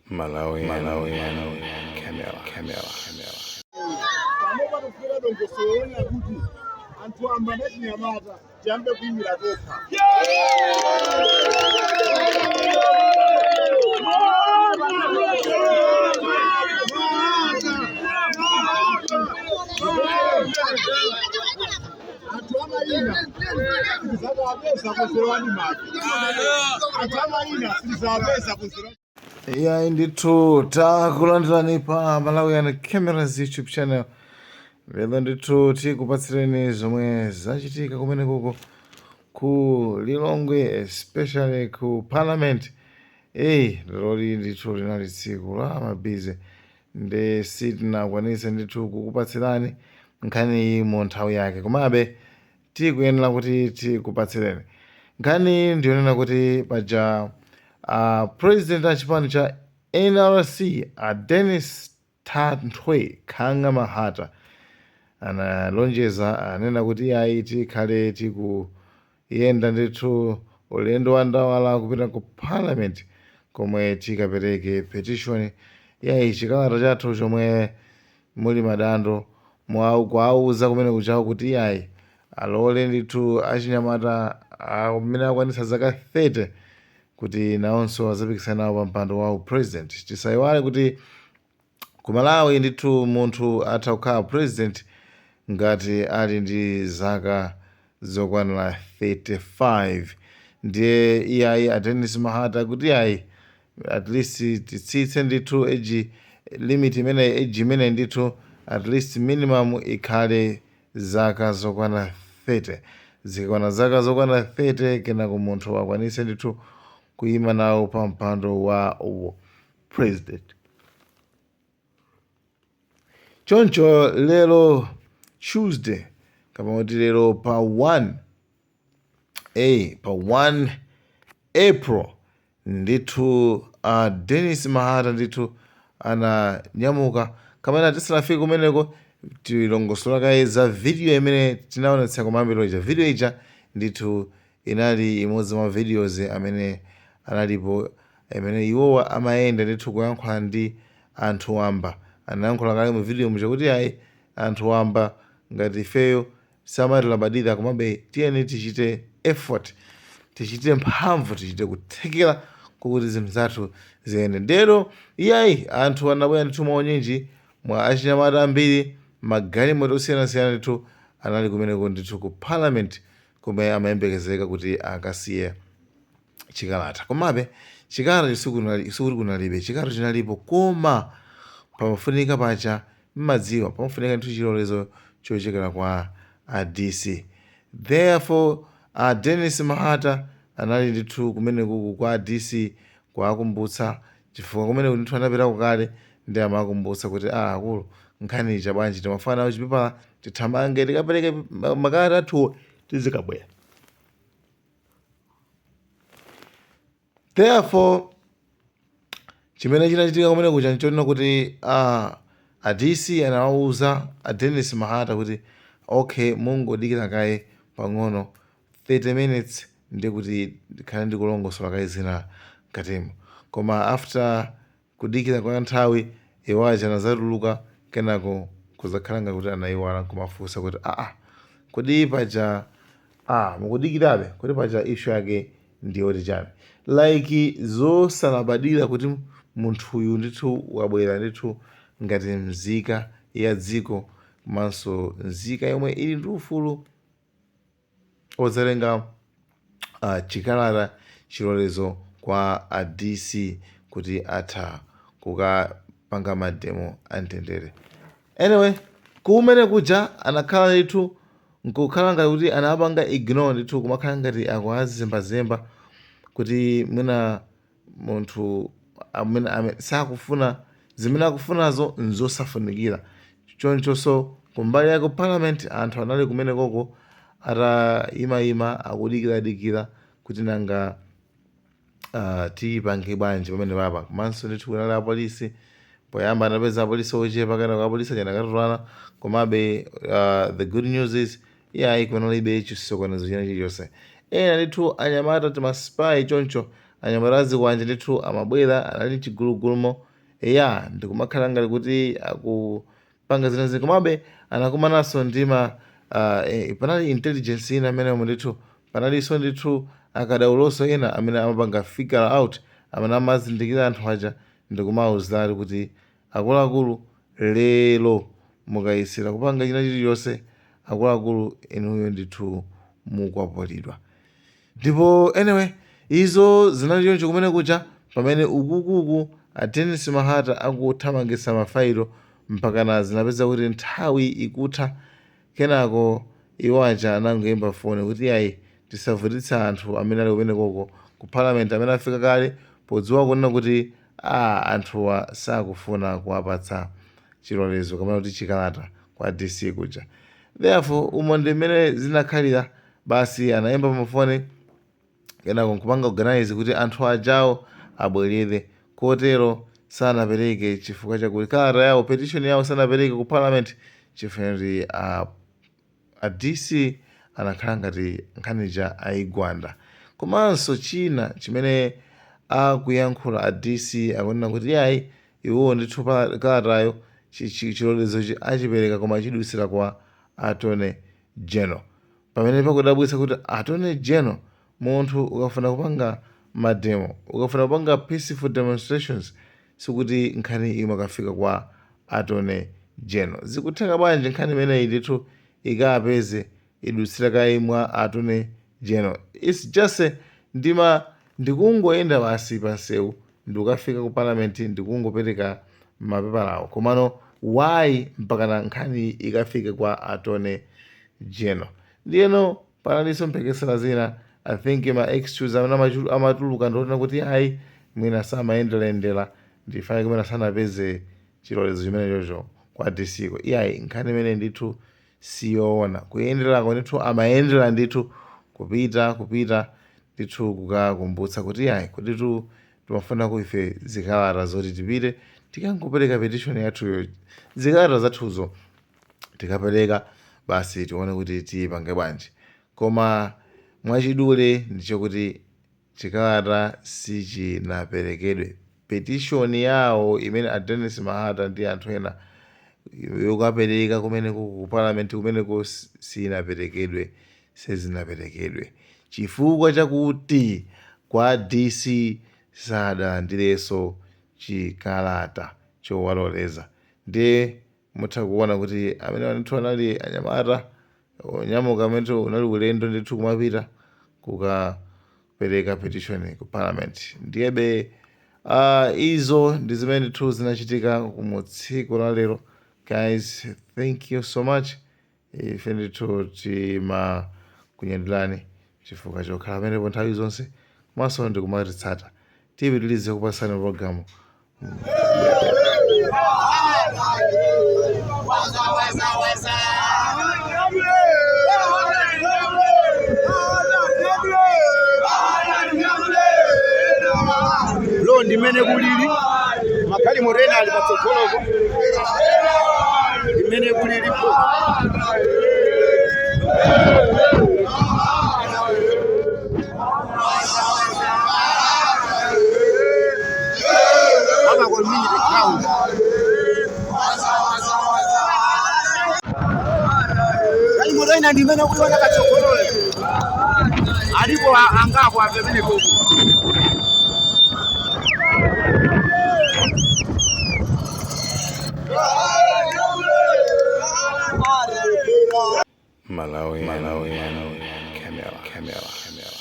Malawi, Malawi, Camera, Camera, Camera. Panopa tikufuna dongosolo lonena kuti anthu amba ndi achinyamata tiyambe kuyimira tokha. Anthu amayina sitizawapeza kunzerewani mati anthu amayina sitizawapeza kunzerewani. Iyayi ndithu, takulandirani pa Malawian Cameras YouTube channel. Lero ndithu tikupatsireni zomwe zachitika kumene kuko ku Lilongwe, especially ku Parliament. Eyi, leroli ndithu linali tsiku la ma busy ndi sitinakwanitse ndithu kukupatsirani nkhaniyi mu nthawi yake, komabe tikuyenera kuti tikupatsireni nkhani. Ndiyonena kuti paja president a chipani cha NRC, a Dennis Thanthwe Khang'a Mahata, analonjeza, anena kuti ayi, tikhale tikuyenda ndithu ulendo wa ndawala kupita ku Parliament komwe tikapereke petition yayi, chikalata chathu chomwe muli madando kuwauza kumene kuchawo kuti iyayi, alole ndithu achinyamata amene akwanitsa zaka 30 kuti nawonso azapikisana nawo pa mpando wa president. Tisayiwale kuti ku Malawi ndithu munthu atha kukhala president ngati ali ndi zaka zokwanira 35. Ndiye iyayi, a Dennis Mahata kuti iyayi, at least titsitse ndithu age limit imeneyi, age imeneyi ndithu at least minimum ikhale zaka zokwana 30. Zikakwana zaka zokwana 30, kenako munthu akwanitse ndithu kuyima nawo pa mpando wa president. Choncho lero Tuesday, kapena kuti lero pa 1 a pa 1 April ndithu, Dennis Mahata ndithu ananyamuka. Kapena tisanafike kumeneko, tilongosola kaye za video imene tinaonetsa kumayambiro ija. Video ija ndithu inali imodzi mwa videos amene analipo imene iwowa amayenda ndithu kuyankhula ndi anthu wamba. Anayankhula kale mu video muja kuti ayi, anthu wamba ngati ifeyo samatilabadira, komabe tiyeni tichite effort, tichite mphamvu, tichite kuthekera kuti zinthu zathu ziyende. Ndero iyayi, anthu anabwera ndithu mwaunyinji mwa achinyamata ambiri, magalimoto osiyanasiyana ndithu anali kumeneko ndithu ku Parliament kumene amayembekezeka kuti akasiye chikalata. Komabe chikalata sikuti kunalibe chikalata, chinalipo, koma pamafunika pacha mmadziwa pamafunika ndithu chilolezo chochokera kwa a DC. Therefore a Dennis Mahata anali ndithu kumenekuku kwa DC kuwakumbutsa, chifukwa kumeneku ndithu anapitako kale, ndi amakumbutsa kuti a akulu, nkhani ija bwanji, timafuna nawo chipepala, tithamange tikapereke makalata athuwo, tizikabwera. Therefore chimene chinachitika kumene kuja nchonena kuti a DC anawauza a Dennis Mahata kuti okay, mungodikira kaye pang'ono 30 minutes, ndi kuti ndikhale ndikulongosola kaye zina mkatimo. Koma after kudikira kwa nthawi, iwo aja anazatuluka, kenako kuzakhala ngakuti anayiwala, nkumafunsa kuti aa, kodi paja mukudikirabe? Kodi paja issue yake ndiyoti chani? Like zosalabadira kuti munthuyu ndithu wabwera ndithu ngati mzika ya dziko, komanso nzika yomwe ili ndi ufulu odzatenga chikalata chilolezo kwa a DC kuti atha kukapanga mademo amtendere. Anyway, kumene kuja anakhala ndithu nkukhala ngati kuti anapanga ignore ndithu, kumakhala ngati akuazembazemba kuti mwina munthu amene sakufuna zimene akufunazo nzosafunikira. Chonchonso kumbali ya ku Parliament anthu anali kumenekoko atayimayima akudikiradikira kuti nanga tipange bwanji pamene papa. Komanso ndithu kunali apolisi. Poyamba anapeza apolisi ochepa, kenako apolisi aja anakatulana. Komabe the good news is iyayi, kunalibe chisokonezo china chilichonse. Ena ndithu anyamata tima spy choncho Anyamata azikwanje ndithu amabwera anali mchigulugulumo, eya, ndikumakhala ngati kuti akupanga zina zina, komabe anakumananso ndi ma panali intelligence ina amenemo ndithu, panalinso ndithu akadauloso ena amene amapanga figure out, amene amazindikira anthu aja ndikumawuziratu kuti akuluakulu, lero mukayesera kupanga china chilichonse, akuluakulu, inuyo ndithu mukwapulidwa. Ndipo anyway, izo zinali choncho kumene kuja, pamene ukukuku a Dennis Mahata akuthamangitsa mafailo mpakana zinapeza kuti nthawi ikutha. Kenako iwo aja anangoyimba foni kuti ayi, tisavutitse anthu amene ali kumenekoko ku parliament amene afika kale, podziwa kunena kuti a anthuwa sakufuna kuwapatsa chilolezo kapena kuti chikalata kwa DC kuja. Therefore, umo ndi mmene zinakhalira. Basi, anayimba mafoni, kenako nkupanga organize kuti anthu ajawo abwerere. Kotero sanapereke chifukwa chakuti kalata yawo, petition yawo, sanapereke ku parliament chifukwa kuti a DC anakhala ngati nkhanija ayigwanda. Komanso china chimene akuyankhula a DC, akunena kuti yayi, iwowo ndithu pa kalatayo, chilolezochi achipereka, koma achidutsira kwa Attorney General. Pamene pakudabwitsa kuti Attorney General, munthu ukafuna kupanga mademo, ukafuna kupanga peaceful demonstrations, sikuti nkhani imakafika kwa Attorney General. Zikutheka bwanji nkhani imeneyi ndithu ikapeze idutsira kayi mwa Attorney General? It's just ndima ndikungoyenda basi pansewu ndikukafika ku parliament, ndikungopereka mapepalawo, komano why mpakana nkhani ikafike kwa Attorney General? Ndiyeno panalinso mphekesera zina. I think ma excuse amene amatuluka ndionena kuti ayi, mwina samayenderayendera, ndifake kumene sanapeze chilolezo chimene chocho kwa DC ko. Iyayi, nkhani imene ndithu siyoona. Kuyenderako ndithu amayendera ndithu, kupita ndithu kukakumbutsa kuti ayi, kutitu timafuna ku ife zikalata zoti tipite tikangopereka petition yathuyo, zikalata zathuzo tikapereka basi, tione kuti tiyipange bwanji. Koma mwachidule ndichokuti chikalata sichinaperekedwe. Petition yawo imene a Dennis Mahata ndi anthu ena yokapereka kumeneko ku parliament kumeneko sinaperekedwe, sizinaperekedwe chifukwa chakuti kwa DC sadalandirenso chikalata chowaloleza. Ndiye mutha kuona kuti amene ndithu anali anyamata onyamuka, amene unali ulendo ndithu kumapita kukapereka petition ku parliament. Ndiyebe izo ndi zimene ndithu zinachitika mu tsiku la lero. Guys, thank you so much. Ife ndithu timakunyadirani chifukwa chokhala pamenepo nthawi zonse komanso ndikumatitsata. Tipitilize kupasani programu. Waza, waza, waza. Lo ndimene kulili, magalimoto ena ali patsogoloko, ndimene kulilipo. Apa community ground. Galimoto ena ndimene kuliona patsogololo, alipo angapo pamenepo. Malawi, Malawi, Camera, Camera, Camera.